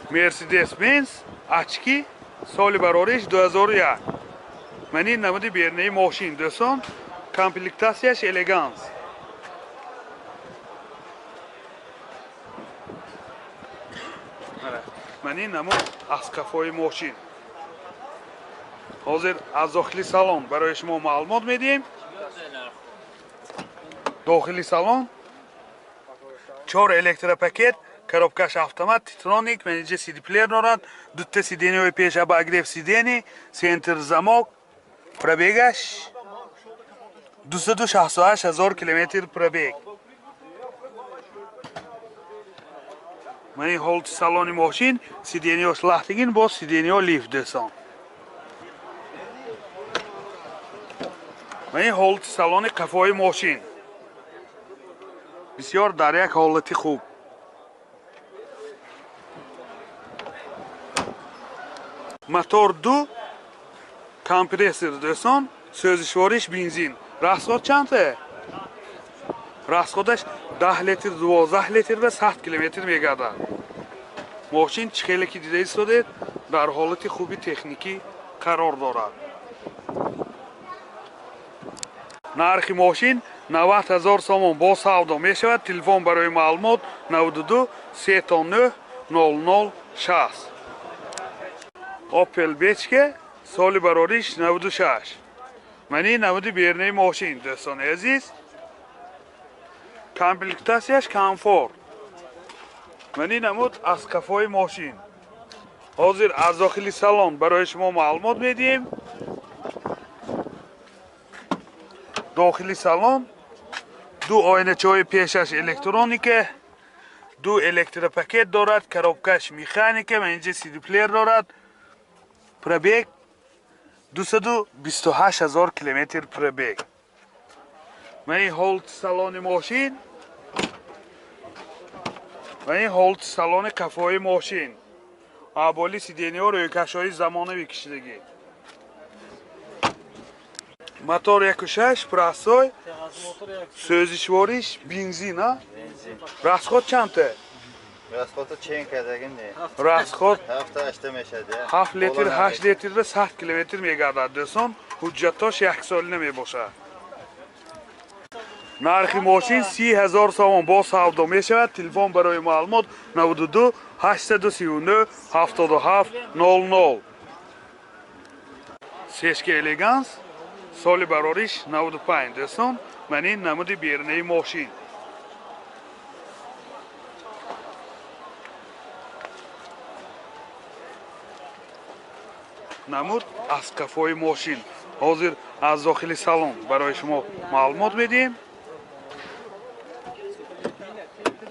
Mercedes-Benz Очки соли барориш 2001. Ман ин намуди бернаи мошин дӯстон, комплектатсияш элеганс. Ман ин намуд аз қафои мошин. Ҳозир аз дохили салон барои шумо маълумот медиҳем. Дохили салон 4 электропакет, коробкаш автомат, титроник, менеҷер CD плеер дорад, дута сиденьяҳои пеш обогрев сидени, центр замок, пробегаш 268 ҳазор километр пробег. Ман ин ҳолати салони мошин, сиденьяҳош лахтигин, боз сиденьяҳо лифт дӯстон. Ман ин ҳолати салони қафои мошин бисёр дар як ҳолати хуб. Мотор 2, компрессор дӯстон, сӯзишвориш бензин. Расход чанд? Расходаш 10 литр, 12 литр ва 100 километр мегардад. Мошин чӣ хеле ки дида истодед, дар ҳолати хуби техникӣ қарор дорад. Нархи мошин 90 ҳазор сомон бо савдо мешавад. Телефон барои маълумот 92 39 00 60. Opel Бечка соли барориш 96. Ман ин намуди бернаи мошин дӯстони азиз. Комплектатсияш комфорт. Ман ин намуд аз қафои мошин. Ҳозир аз дохили салон барои шумо маълумот медиҳем. Дохили салон ду оиначаҳои пешаш электроника, ду электропакет дорад, коробкаш механика, ман инҷа CD плеер дорад. Пробег 228 ҳазор километр пробег. Ман ин ҳолати салони мошин, ман ин ҳолати салони қафои мошин. Аболи сиденьяҳо рӯйкашҳои замонавӣ кишидагӣ. Мотор 1.6 простой, сӯзишвориш бензин, а? Расход чанд? Расходу чен кардагим не. Расход 7-8 мешад. 7 литр, 8 литр ва 100 километр мегардад дӯстон. Ҳуҷҷатош яксолина мебошад. Нархи мошин 30 ҳазор сомон бо савдо мешавад. Телефон барои маълумот 92 839 77 00. Сешка Элеганс соли барориш 95 дӯстон. Ман ин намуди бернаи мошин. Намуд аз қафои мошин. Ҳозир аз дохили салон барои шумо маълумот медиҳем.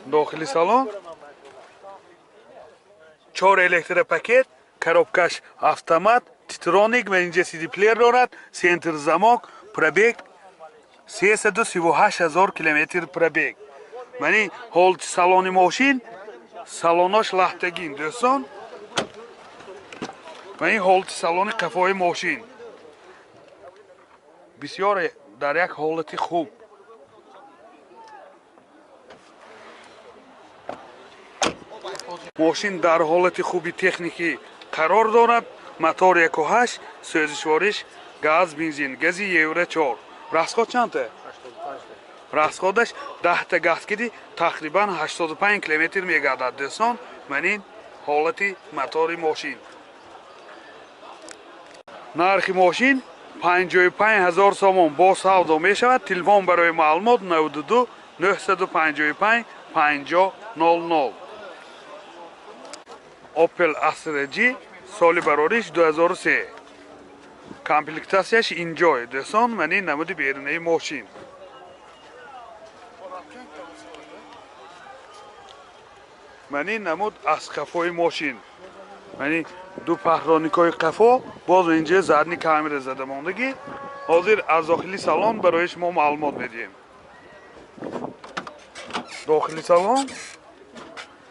Дохили салон 4 электропакет, коробкаш автомат, титроник, ман инҷа CD плеер дорад, центр замок, пробег 338 ҳазор километр пробег. Ман ин ҳолати салони мошин, салонош лахтагин дӯстон. Ман ин ҳолати салони қафои мошин бисёр дар як ҳолати хуб. Мошин дар ҳолати хуби техникӣ қарор дорад. Мотор 1.8, сӯзишвориш газ, бензин, гази Евро 4. Расход чанд? Расходаш 10 та газ киди тақрибан 85 километр мегардад дӯстон. Ман ин ҳолати мотори мошин. Нархи мошин 55 ҳазор сомон бо савдо мешавад. Телефон барои маълумот 92 955 50 00. Opel Astra G соли барориш 2003. Комплектатсияш инҷой дӯстон. Ман ин намуди берунаи мошин. Ман ин намуд аз қафои мошин. Ман ин ду паҳроникҳои қафо, боз инҷа задни камера зада мондагӣ. Ҳозир аз дохили салон барои шумо маълумот медиҳем. Дохили салон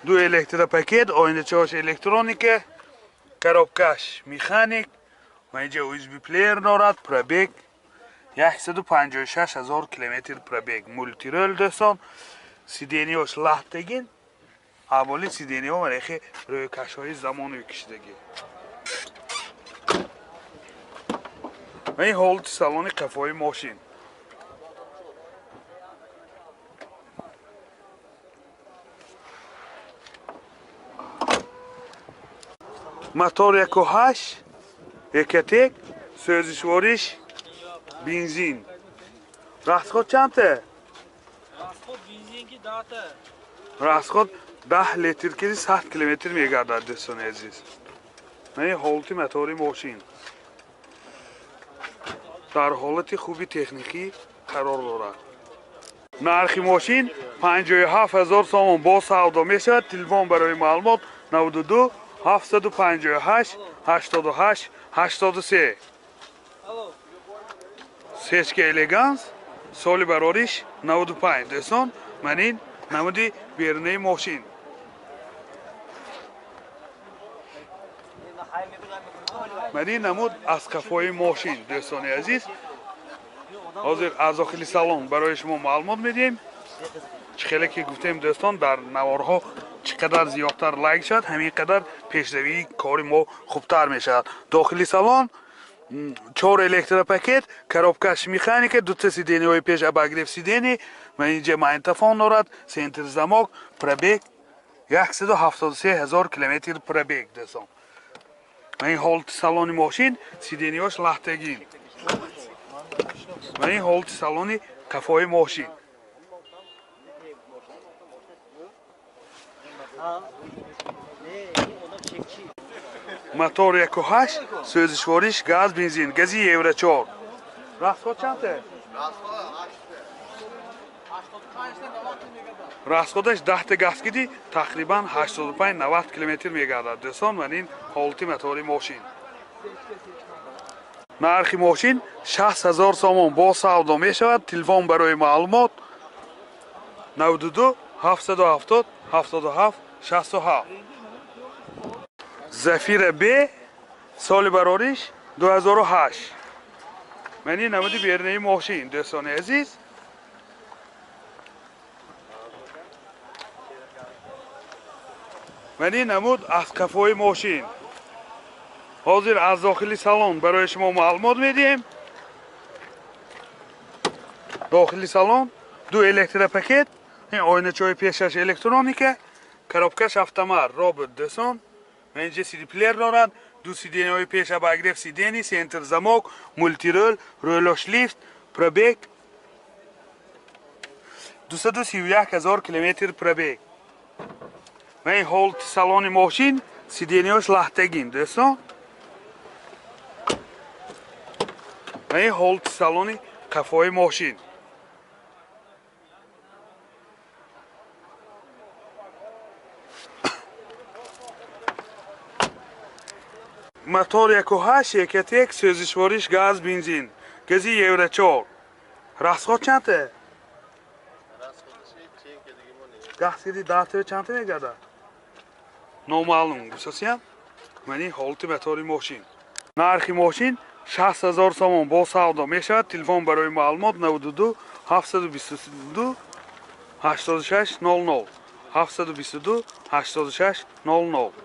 ду электропакет, оиначаҳош электроника, коробкаш механик, ва инҷа USB плеер дорад, пробег 156 ҳазор километр пробег, мултирол дӯстон, сиденьяҳош лахтагин, Аввали сидениҳо варехи рӯйкашҳои замони кишидагӣ. Ва ин ҳолати салони қафои мошин. Мотор 1.8 Экотек, сӯзишвориш бензин. Расход чандта? Расход бензинки 10. Расход 10 литр ки 100 километр мегардад, дӯстони азиз. Ин ҳолати мотори мошин дар ҳолати хуби техникӣ қарор дорад. Нархи мошин 57 000 сомон бо савдо мешавад. Телефон барои маълумот 92 758 88 83. Сечка Элеганс, соли барориш 95. Дӯстон, ман ин намуди берунаи мошин. Ман ин намуд аз қафои мошин, дӯстони азиз. Ҳозир аз дохили салон барои шумо маълумот медиҳем. Чӣ хеле ки гуфтем, дӯстон, дар наворҳо чӣ қадар зиёдтар лайк шавад, ҳамин қадар пешравии кори мо хубтар мешавад. Дохили салон 4 электропакет, коробкаш механика, дута сидениҳои пеш обогрев сидени, ва инҷа магнитофон дорад, центр замок, пробег 173 000 километр пробег, дӯстон. Ва ин ҳолати салони мошин, сидениҳош лахтагин. Ва ин ҳолати салони қафои мошин. Мотор 1.8, сӯзишвориш газ бензин, гази Евро 4. Расход чандта? Расходаш 10 та газ киди тақрибан 85-90 километр мегардад. Дӯстон, ман ин ҳолати мотори мошин. Нархи мошин 60 000 сомон бо савдо мешавад. Телефон барои маълумот 92 770 77 67. Зафира Б, соли барориш 2008. Ман ин намуди берунаи мошин, дӯстони азиз. Ман ин намуд аз қафои мошин. Ҳозир аз дохили салон барои шумо маълумот медиҳем. Дохили салон ду электропакет, ин оиначаҳои пешаш электроника, коробкаш автомат, робот, дӯстон. Инҷа сидиплеер дорад, ду сидениҳои пеш обогрев сидени, центр замок, мултирол, рӯлош лифт, пробег 231 000 километр пробег. Ва ин ҳолати салони мошин, сидениҳош лахтагин, дӯстон. Ва ин ҳолати салони қафои мошин. Мотор 1.8 Экотек, сӯзишвориш газ бензин, гази Евро 4. Расход чандта? Газ киди 10 чандта мегардад? Номаълум, гусасиям. Ман ин ҳолати мотори мошин. Нархи мошин 60 000 сомон бо савдо мешавад. Телефон барои маълумот 92 722 86 00 722 86 00.